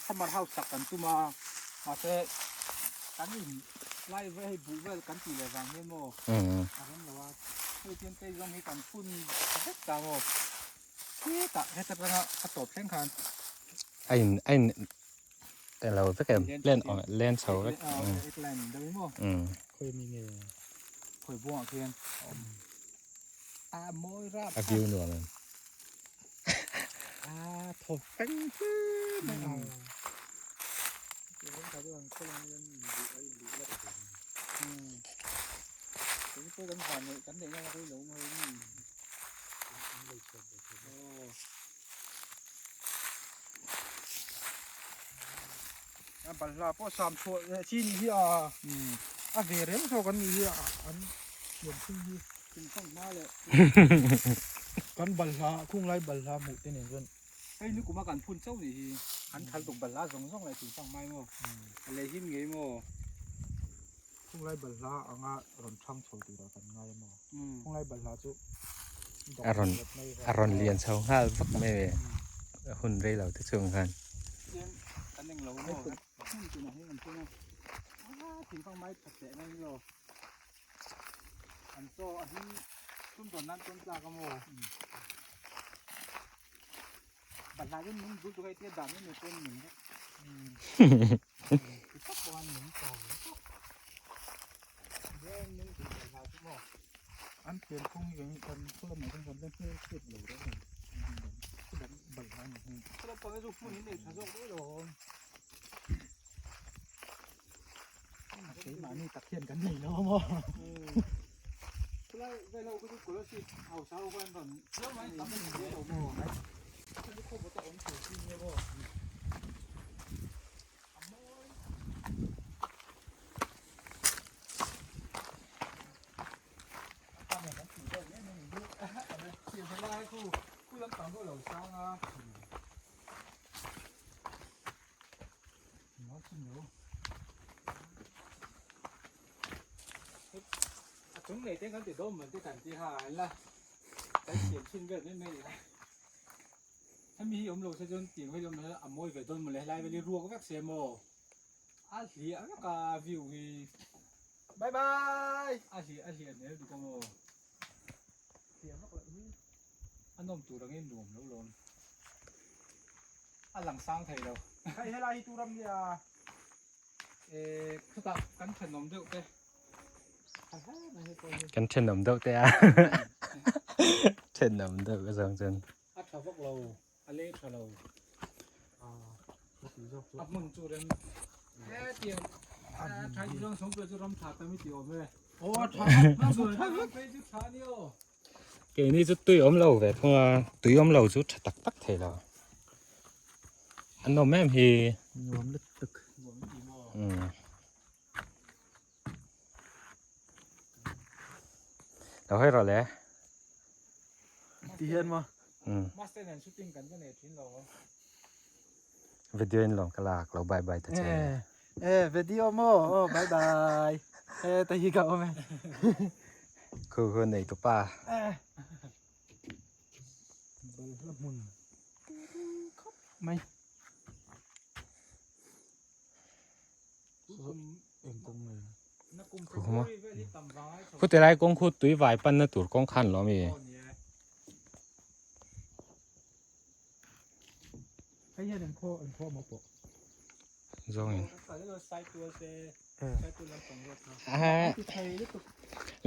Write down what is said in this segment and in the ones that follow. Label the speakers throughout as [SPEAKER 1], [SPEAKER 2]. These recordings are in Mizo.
[SPEAKER 1] Summer house sak kan tum a, mahse kan in lai vel hei buh vel kan tih leh vang hian maw a rem lo a, hei tian phei zawng hi kan phun ta vek ta maw khitah heta tanga a tawp thleng khan.
[SPEAKER 2] A in a in elo vek em len len chho vek.
[SPEAKER 1] Line deuh hi maw
[SPEAKER 3] khawi mi nge
[SPEAKER 1] khawi buangah khian a awm a mawi rap
[SPEAKER 2] a view nuam em.
[SPEAKER 3] A thaw feng hle mai a.
[SPEAKER 1] Balhla pawh sam chhuah leh chi ni hi a a ve reng zawk an nih hi a an thiam thung hi thingfang hma leh
[SPEAKER 3] kan balhla khung lai balhla hmuh te nen chuan
[SPEAKER 1] hei ni kuma kan phun chauh nih hi an thal tuk balhla zawng zawng leh thingfang hma emaw a lei him ngei maw
[SPEAKER 3] khung lai balhla anga rawn thang chho turah kan ngai emaw khung lai balhla chu
[SPEAKER 2] a rawn a rawn lian chho nghal vak mai ve hun rei lo te chung khan.
[SPEAKER 1] Kan eng lo maw hmun tunah hian an phun a a thingfang mai that teh mai ni lo an chaw a him tum dawn nan chuan tlak a maw balhla hian nung dul tur a tia dan em em pawh an nung vek ti tawp pawh an nung tawh nung dul balhla chu maw
[SPEAKER 3] an thian phung hi kan khaw lamah chuan kan la hmel hriat lo reng a ni khaw lam balhla a ni hi.
[SPEAKER 1] Khaw lam pang hi chu hmun hi nei tha zawk daih lo a awm.
[SPEAKER 3] Keimahni tak hian kan nei lo a maw.
[SPEAKER 1] Khulai vel ho khu chu Kolasib hausa ho khan rawn nei mai lo maw. Khaw bawta awm tur chi nia maw. A mawi. A chung nei te kan ti dawn man te kan ti ha la kan siam chhin vel mai mai a hemi hi awm lo se chuan tih mai awm a mawi ve dawn mawle helai vel hi ruak vek se maw a hliah vek a view hi
[SPEAKER 3] Bye bye.
[SPEAKER 1] A hliah a hliah hmel duh ka maw hliah vak loh hi a nawm tur angin nuam lo lawm a lang sang thei lo.
[SPEAKER 3] Hei helai hi tu ram nge a?
[SPEAKER 1] Eh khutah kan thenawm deuh te.
[SPEAKER 2] Kan thenawm deuh te a. Thenawm deuh ka zawng chuan.
[SPEAKER 1] A tha vak lo. A lei tha lo. A hmun chu rem hetiang tha i zawng sawm chu ram tha tam i ti awm e.
[SPEAKER 3] Aw a tha
[SPEAKER 1] tha vek phei chu tha ni aw.
[SPEAKER 2] Keini chu tui awm lo ve thung a, tui awm lo chu tha tak tak thei lo. A nawm em hi.
[SPEAKER 3] Nuam lutuk.
[SPEAKER 1] Nuam i ti maw?
[SPEAKER 2] Umm. Lo hawi rawh le.
[SPEAKER 3] Ti hian maw?
[SPEAKER 2] Umm.
[SPEAKER 1] Master nen shooting kan va nei thin lo.
[SPEAKER 2] Video in lawm ka lak lo bye bye ta che.
[SPEAKER 3] Eh eh video maw oh bye bye. Eh ta hi ka awm e.
[SPEAKER 2] Khu khu nei tu pa.
[SPEAKER 3] Eh. Balhla hmun khawp mai.
[SPEAKER 2] Khu ti lai kawng khu tui vai panna tur kawng khan lo ami. Zawngin.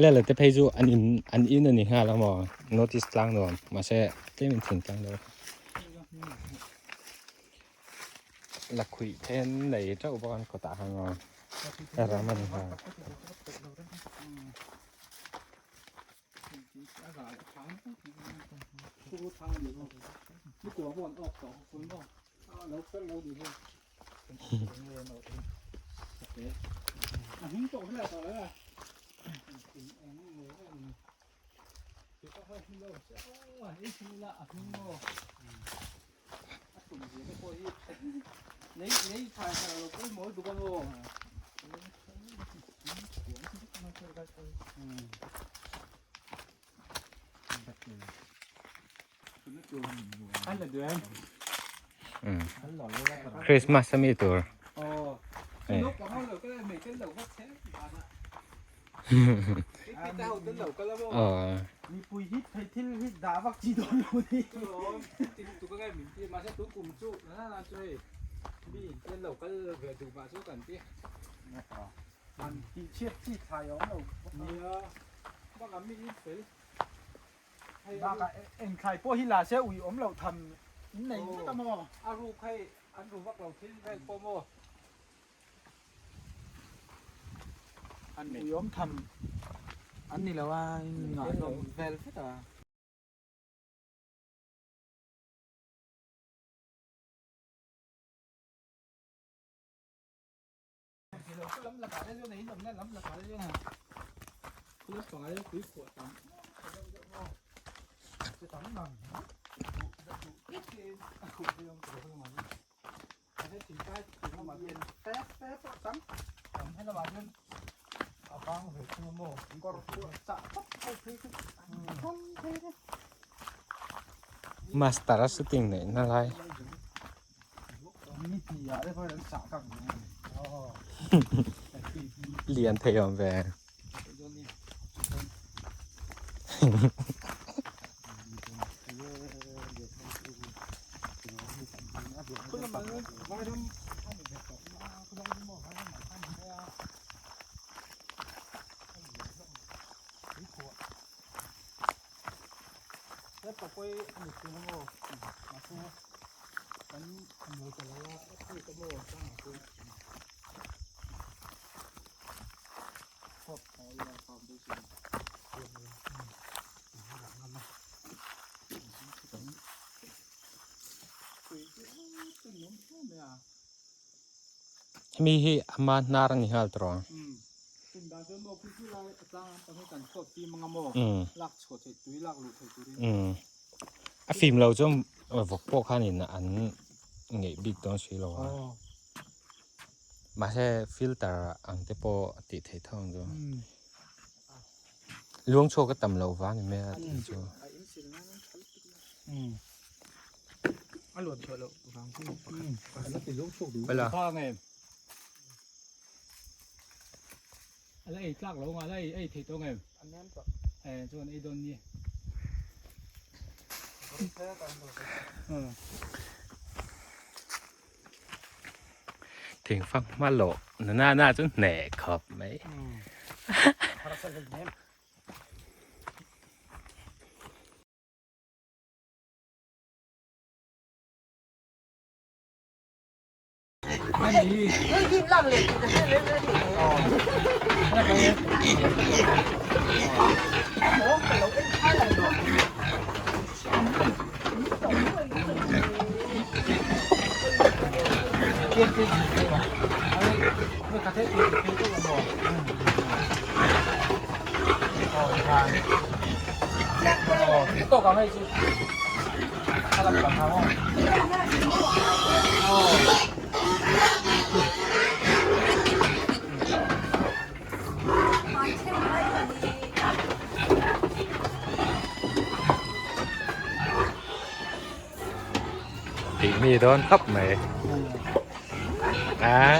[SPEAKER 2] Le le te phei chu an in an in ani nghal a maw notice tlang nuam mahse tlem in thing tlang deuh. Lakhuih then nei teuh bawk an kawtah khan aw a ram a ni nghal. Christmas ami tur.
[SPEAKER 3] Bakah eng thlai pawh hi la se ui awm loh tham in nei vek a maw?
[SPEAKER 1] A ruk hei an ru vak lo thil vel pawh maw?
[SPEAKER 3] An ui awm tham an ni lo a, in ngah hlawm vel vek a.
[SPEAKER 2] Master a shooting neih na lai. Lian thei awm ve. Hemi hi ama hnar a ni nghal tawh ang. A fim lo chuan vawk pawh khanin an ngeih bik dawn si lo a. Mahse filter ang te pawh a tih theih tho ang chu. Luang chhuak a tam loh vang ni mai a tih chu. Thing fang hma lawh na na na chu hneh khawp mai. Tih mi dawn khawp mai a.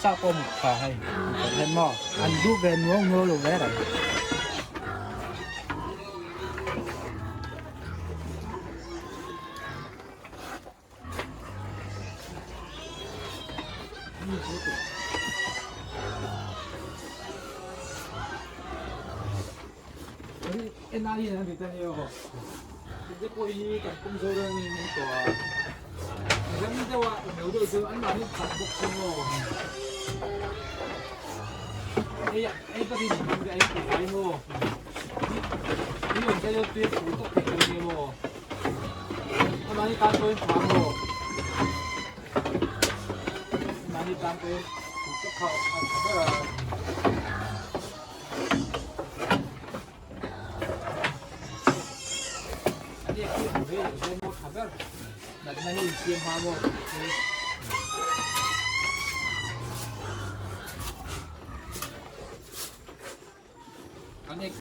[SPEAKER 3] Sa pawh a mut tha hei hian maw an duh ve nuau nuau lo ve reng.